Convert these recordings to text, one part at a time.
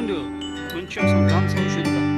근데 근처에서 단서 오신다.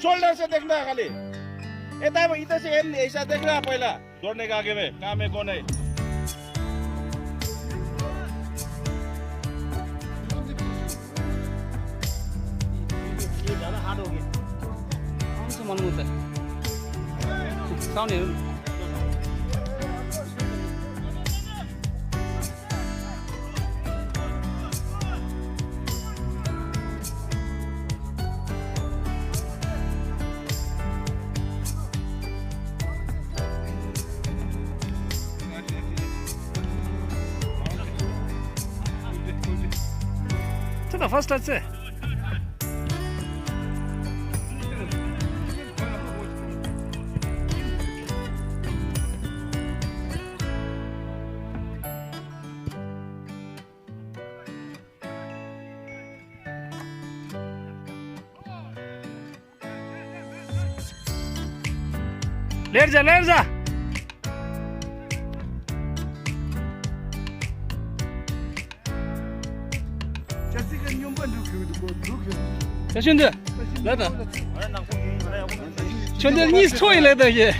Shoulder से देखना है खाली इधर से ऐसा देखना है पहला दौड़ने के आगे में कहाँ में कौन है ये ज़्यादा हार्ड हो गया कौन सा मन होता है साउंड है the first touch है लेट जा 자신들 나다 저들 니 스토리 레다 이제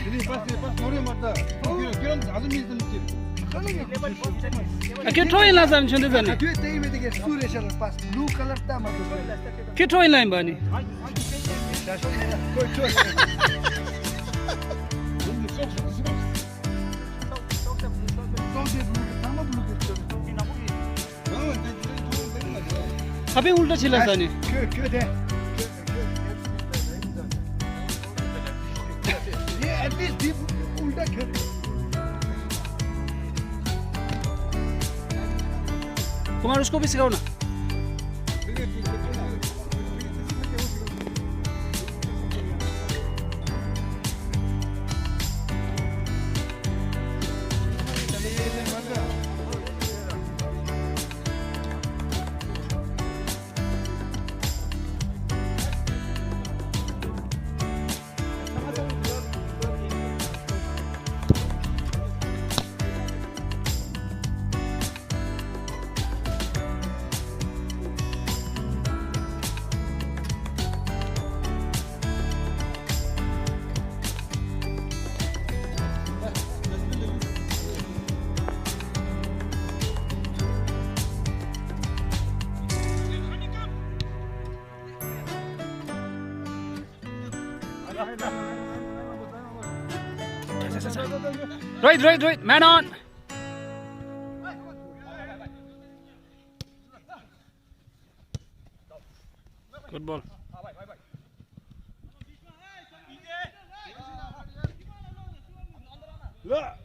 के ट्रोइन ला जाम छुन्दै जाने त्यो त्यही मेदेखि सुरेशर पास ब्लू कलर ता म के ट्रोइन लाइन बनी सबै उल्टा छिला छ नि के दे ये एटलिस्ट डीप उल्टा खेल कुमार उसको भी सिखाओ ना Rohit, man on. Good ball. ल